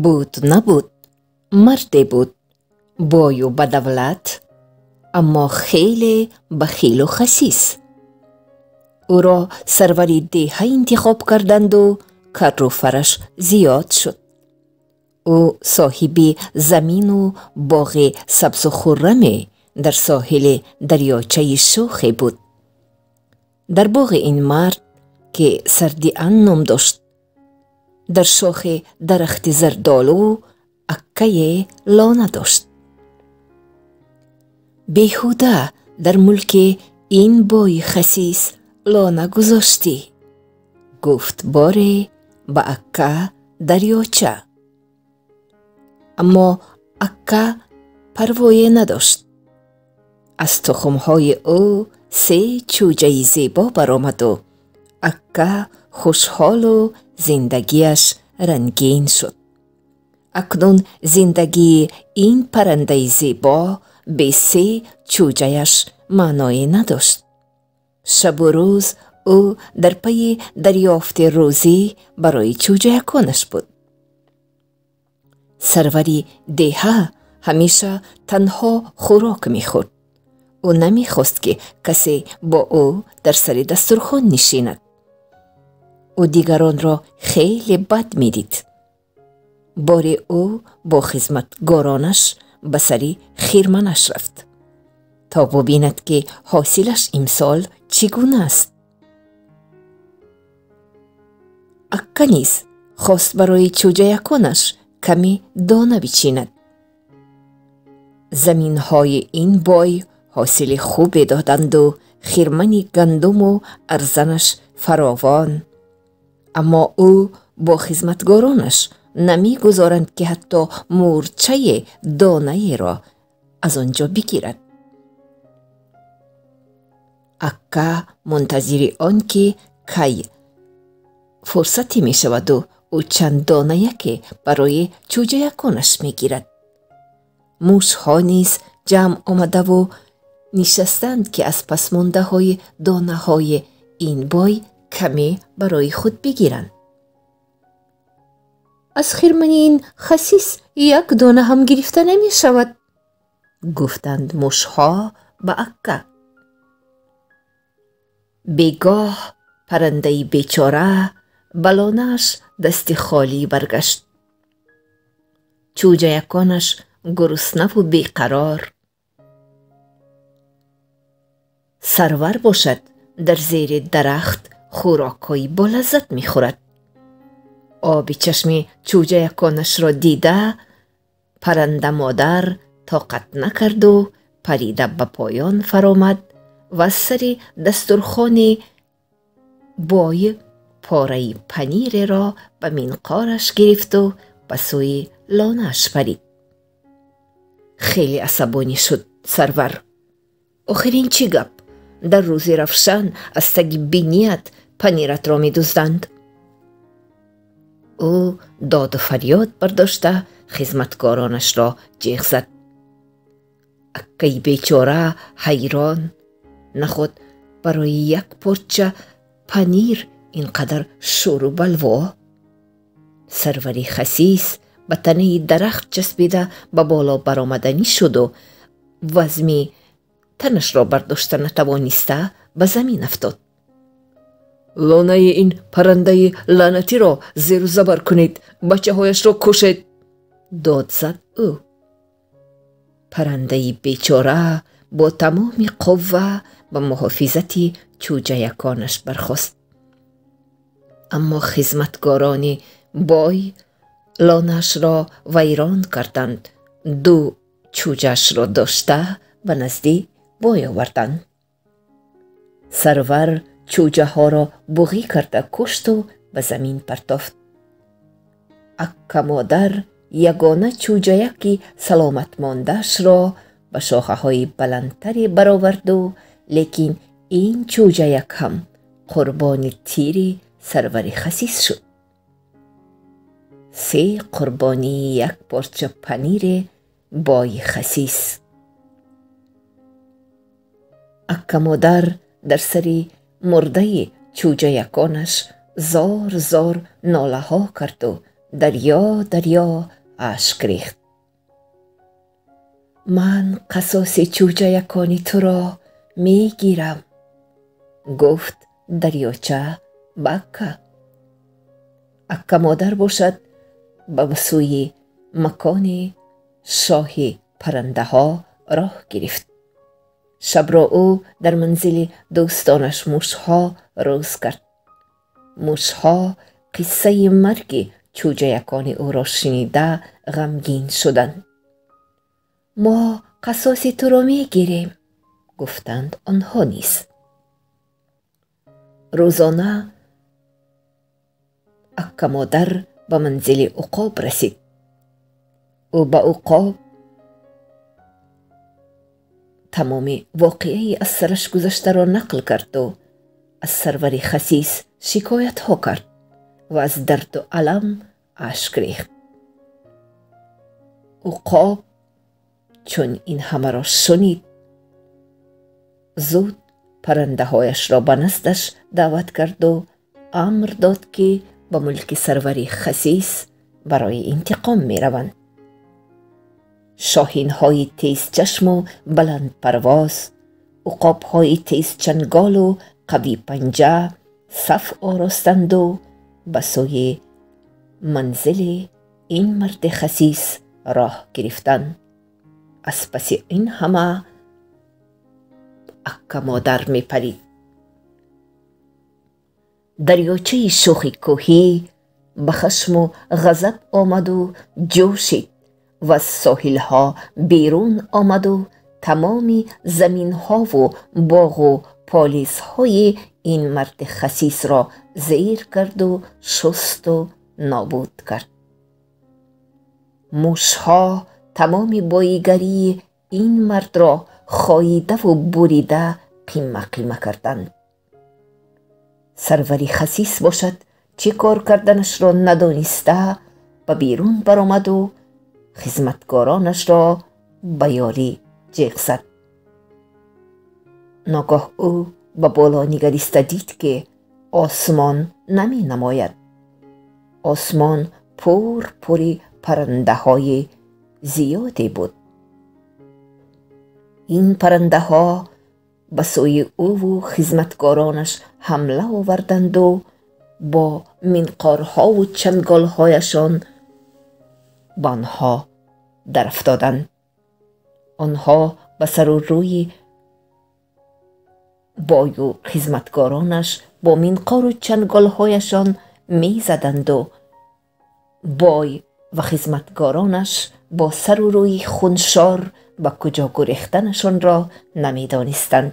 Буд набуд, марде буд, бою ба давлат, аммо хеле бахилу хасис. Ӯро сарвари деҳа интихоб карданду карру фараш зиёд шуд. Ӯ соҳиби замину боғи сабзу хурраме дар соҳили дарёчаи шӯхе буд. Дар боғи ин мард, ки Сардиан ном дошт, дар шохи дарахти зардолу аккае лона дошт. Беҳуда дар мулки ин бои хасис лона гузоштӣ, гуфт боре ба акка дарёча. Аммо акка парвое надошт. Аз тухмҳои ӯ се чӯҷаи зебо баромаду акка хушҳолу зиндагиаш рангин шуд. Акнун зиндагии ин паррандаи зебо бе се чӯҷаяш маъное надошт. Шабу рӯз ӯ дар пайи дарёфти рӯзӣ барои чӯҷаяконаш буд. Сарвари деҳа ҳамеша танҳо хӯрок мехӯрд. Ӯ намехост, ки касе бо ӯ дар сари дастурхон нишинад. Ӯ дигаронро хеле бад медид. Боре ӯ бо хизматгоронаш ба сари хирманаш рафт, то бубинад, ки ҳосилаш имсол чӣ гуна аст. Акка низ хост барои чӯҷаяконаш каме дона бичинад. Заминҳои ин бой ҳосили хубе доданду хирмани гандуму арзанаш фаровон. Аммо ӯ бо хизматгоронаш намегузоранд, ки ҳатто мӯрчае донаеро аз он ҷо бигирад. Акка мунтазири он, ки кай фурсате мешаваду ӯ чанд донаяке барои чӯҷаяконаш мегирад. Мушҳо низ ҷамъ омадаву нишастанд, ки аз пасмондаҳои донаҳои ин бой каме барои худ бигиранд. Аз хирмани ин хасис як дона ҳам гирифта намешавад, гуфтанд мушҳо ба акка. Бегоҳ паррандаи бечора ба лонааш дасти холӣ баргашт. Чӯҷаяконаш гуруснаву беқарор. Сарвар бошад, дар зери дарахт хӯрокҳои болаззат мехӯрад. Оби чашми чӯҷаяконашро дида, парранда модар тоқат накарду парида ба поён фаромад ва аз сари дастурхони бой пораи паниреро ба минқораш гирифту ба сӯи лонааш парид. Хеле асабонӣ шуд сарвар. Охир ин чӣ гап? Дар рӯзи равшан аз таги биният паниратро медузданд. Ӯ доду фарёд бардошта хизматкоронашро ҷеғ зад. Аккаи бечора ҳайрон, наход барои як порча панир ин қадар шӯру балво. Сарвари хасис ба танаи дарахт часпида ба боло баромаданӣ шуду вазми танашро бардошта натавониста ба замин афтод. Лонаи ин паррандаи лаънатиро зеру забар кунед, бачаҳояшро кушед, дод зад ӯ. Паррандаи бечора бо тамоми қувва ба муҳофизати чӯҷаяконаш бархост. Аммо хизматгорони бой лонаашро вайрон карданд, ду чӯҷаашро дошта ба назди бой оварданд. Сарвар чӯҷаҳоро буғӣ карда кушту ба замин партофт. Акка модар ягона чӯҷаяки саломатмондаашро ба шохаҳои баландтаре бароварду, лекин ин чӯҷаяк ҳам қурбони тири сарвари хасис шуд. Се қурбонии як порча панире бои хасис. Акка модар дар сари мурдаи чӯҷаяконаш зор зор нолаҳо карду дарё дарё ашк рехт. Ман қасоси чӯҷаякони туро мегирам, гуфт дарёча ба Акка. Акка модар бошад ба сӯи макони шоҳи паррандаҳо роҳ гирифт. Шабро ӯ дар манзили дӯстонаш мушҳо рӯз кард. Мушҳо қиссаи марги чӯҷаякони ӯро шунида ғамгин шуданд. Мо қасоси туро мегирем, гуфтанд онҳо низ. Рӯзона Акка модар ба манзили уқоб расид. Ӯ ба уқоб тамоми воқеаи аз сараш гузаштаро нақл карду аз сарвари хасис шикоятҳо кард ва аз дарду алам ашк рехт. Уқоб чун ин ҳамаро шунид, зуд паррандаҳояшро ба наздаш даъват карду амр дод, ки ба мулки сарвари хасис барои интиқом мераванд. Шоҳинҳои тезчашму баландпарвоз, уқобҳои тезчанголу қавипанҷа саф оростанду ба сӯи манзили ин марди хасис роҳ гирифтанд. Аз паси ин ҳама Акка модар мепарид. Дарёчаи шӯхи кӯҳӣ ба хашму ғазаб омаду ҷӯшид ва аз соҳилҳо берун омаду тамоми заминҳову боғу полизҳои ин марди хасисро зер карду шусту нобуд кард. Мушҳо тамоми боигарии ин мардро хоидаву бурида қимма қимма карданд. Сарвари хасис бошад, чӣ кор карданашро надониста ба берун баромаду хизматкоронашро ба ёрӣ ҷеғ зад. Ногоҳ ӯ ба боло нигариста дид, ки осмон наменамояд. Осмон пур пури паррандаҳои зиёде буд. Ин паррандаҳо ба сӯи ӯву хизматкоронаш ҳамла оварданду бо минқорҳову чанголҳояшон ба онҳо дарафтоданд. Онҳо ба сару рӯи бою хизматкоронаш бо минқору чанголҳояшон мезаданду бой ва хизматкоронаш бо сару рӯи хуншор ба куҷо гурехтанашонро намедонистанд.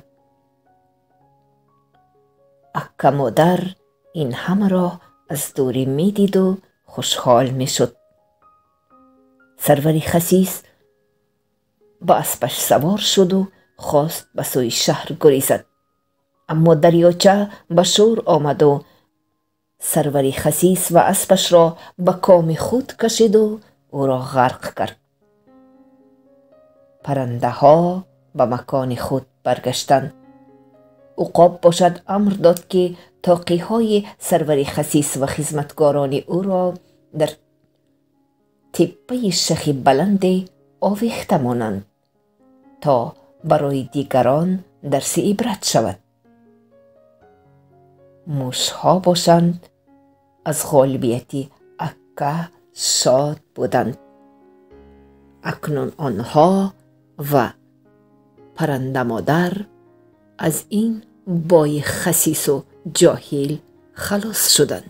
Акка модар ин ҳамаро аз дурӣ медиду хушҳол мешуд. Сарвари хасис ба аспаш савор шуду хост ба сӯи шаҳр гурезад. Аммо дарёча ба шӯр омаду сарвари хасис ва аспашро ба коми худ кашиду ӯро ғарқ кард. Паррандаҳо ба макони худ баргаштанд. Уқоб бошад амр дод, ки тоқиҳои сарвари хасис ва хизматкорони ӯро дар теппаи шахи баланде овехта монанд, то барои дигарон дарси ибрат шавад. Мушҳо бошанд аз ғолибияти Акка шод буданд. Акнун онҳо ва паррандамодар аз ин бои хасису ҷоҳил халос шуданд.